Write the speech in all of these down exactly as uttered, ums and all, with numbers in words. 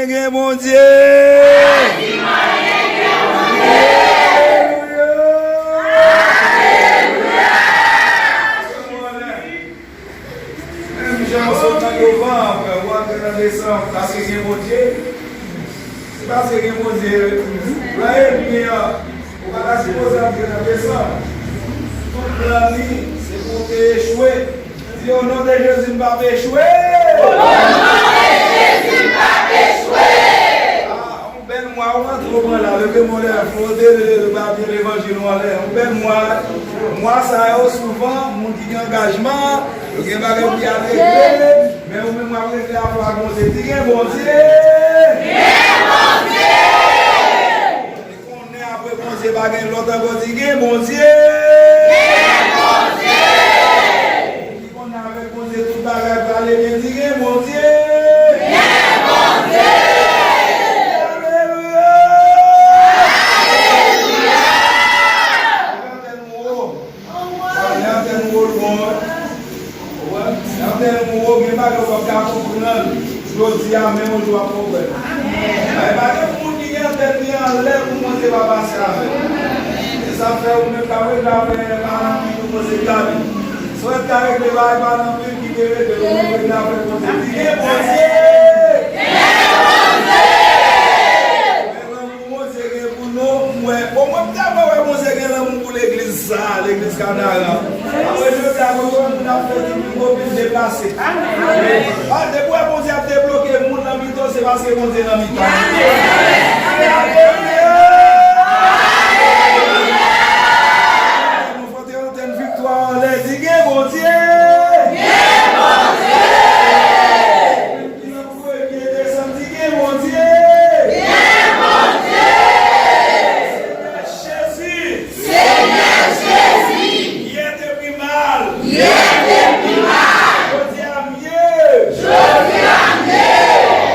Gen Bondye! Alelouya! Menm jan w sot nan novanm, ou antre nan desanm, paske gen Bondye. Se paske gen Bondye, wi. Lè enmi an, ou pa ta sipoze antre nan desanm. Tout plan li, se pou w te echwe. Di, o non de Jezi, m p ap echwe. O non de Jezi, m p ap echwe. Ah, yon bèl mwa, ou antre, ou pran la, leve men w lè, fwote, ba byen levanjil ou anlè. Yon bèl mwa. Mwa sa yo, souvan, moun ki gen angajman, yo gen bagay pou y al regle, men ou menm w ap regle avè w ak Bondye. Di, gen Bondye. Gen Bondye. Konnen apre Bondye pa gen lòt ankò, di gen Bondye. Gen Bondye. Ki konnen avèk Bondye tout bagay prale byen, di gen Bondye. Gen Bondye. Alelouya. Alelouya. Lè antèn ou wo, lè antèn ou wo l bon, wi. Ou wè? Lè antèn ou wo, gen bagay ou p ap ka konprann jodi a, menm yon jou w ap konprann. Men pa gen moun ki gen antèn li anlè pou Bondye pa pase avè l. Se sa k fè ou menm k ap regle afè pa nan pil ou Bondye ka vin. Si w ka regle bagay pa nan pil ki te rete, ou menm regle afè Bondye. Di gen Bondye! Gen Bondye! Bondye gen pou nou, m wè. Bon, mwen m tèlman wè Bondye gen lanmou pou legliz sa, legliz Kanaran. Apre jodi a, mwen wè moun ap fè ti pil gwo pil deplase. Ah, depi w wè Bondye ap debloke moun nan mitan w, se paske Bondye nan mitan w. Alelouya! Nou fòte antèn viktwa anlè, di gen Bondye! Gen Bondye! Ki nan premye desanm, di gen Bondye! Gen Bondye! Senyè Jezi! Senyè Jezi! Yè te pi mal! Yè te pi mal! Jodi a mye! Jodi a mye!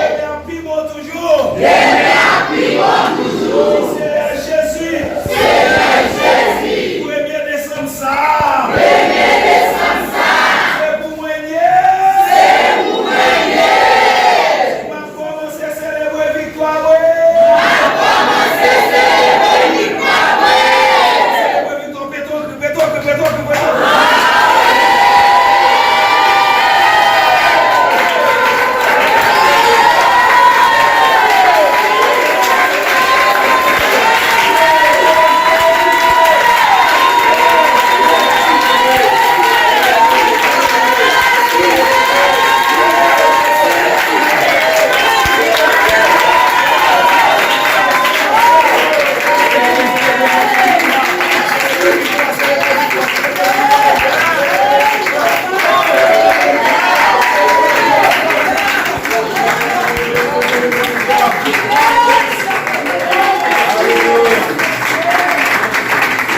Demen ap pi bon toujou! Demen ap pi bon toujou! Senyè Jezi! Senyè Jezi! Premye desanm sa a! Premye desanm sa a! Se pou mwen l ye! Se pou mwen l ye! M ap kòmanse selebre viktwa mwen! M ap kòmanse selebre viktwa mwen! Selebre viktwa, pete yon kri, pete yon kri, pete yon kri, pete yon kri!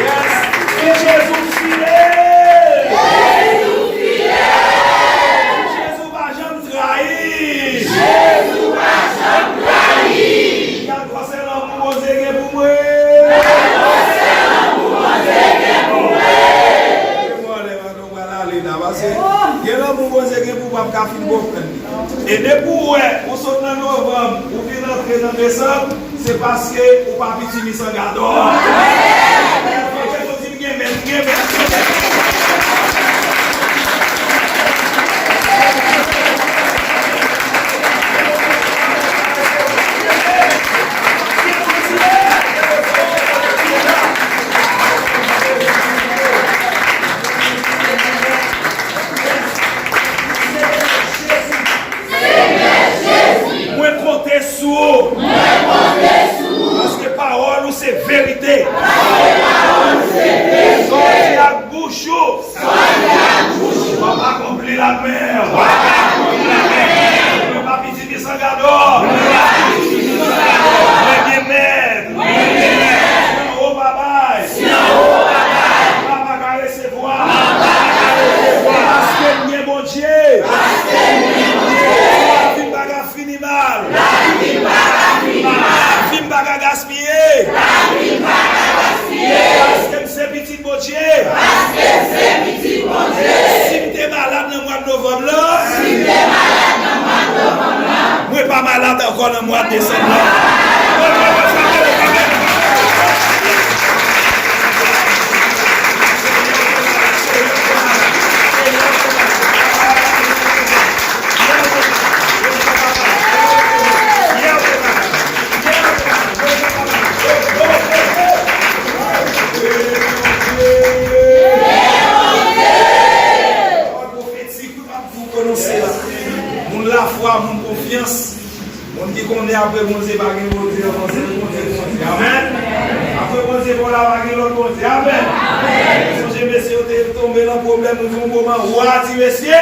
Yes. Ki Jezi w fidèl. Jezi w fidèl. Jezi w pa janm trayi. Jezi w pa janm trayi. Gad gwosè lanmou Bondye gen pou mwen. Gad gwosè lanmou Bondye gen pou mwen. Ke mwen lè nou pral ale la, paske gen lanmou Bondye gen pou w p ap ka fin konprann li. E depi w wè ou sot nan novanm, ou vin antre nan desanm, se paske ou pa piti misangadò. Fè nou di m gen mèt, m gen mèt, m gen mèt. Mwen konte sou ou. Mwen konte sou ou. Paske pawòl ou se verite. Paske pawòl ou se verite. Sa w di ak bouch ou. Sa w di ak bouch ou. W ap akonpli l ak men w. W ap akonpli l ak men w. Mwen pa piti misangadò. Mwen pa piti misangadò. Mwen gen mèt. Mwen gen mèt. Si anwo pa bay. Si anwo pa bay. Papa ka resevwa. Papa ka resevwa. Paske m gen Bondye. Paske m gen Bondye. Lavi m pa ka fini mal. Lavi m pa ka fini mal. Lavi m pa ka gaspiye. Lavi m pa ka gaspiye. Paske m se pitit Bondye. Paske m se pitit Bondye. Si m te malad nan mwa novanm lan. Si m te malad nan mwa novanm lan. pa malad ankò nan mwa desanm nan. Pwofetik, wi, m ap di w pwononse la. Moun lafwa, moun konfyans, moun ki konnen apre Bondye pa gen Bondye, avanse pou Bondye, Bondye. Amèn. Apre Bondye pa w la, pa gen lòt Bondye. Amèn. Sonje mesye yo te tonbe nan pwoblèm, nou di yon moman, wa ti mesye,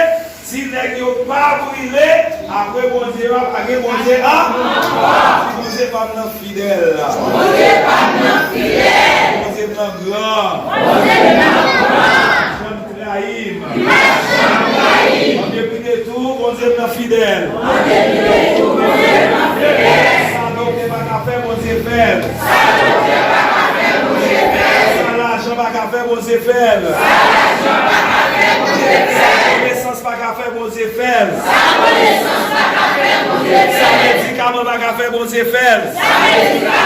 si nèg yo pa brile, apre Bondye a, pa gen Bondye a. Bondye pa m nan fidèl. Bondye pa m nan fidèl. Bondye m nan gran. Bondye m nan gran. Trayi m. Li pa janm trayi m. An depi de tou, Bondye m nan fidèl. An depi de tou, Bondye m nan fidèl. Sa doktè pa ka fè, Bondye fè l. Sa doktè pa ka fè, Bondye fè l. Sa lajan pa ka fè, Bondye fè l. Sa lajan pa ka fè, Bondye fè l. Sa konesans pa ka fè, Bondye fè l. Sa konesans pa ka fè, Bondye fè l. Sa medikaman pa ka fè, Bondye fè l. Sa medikaman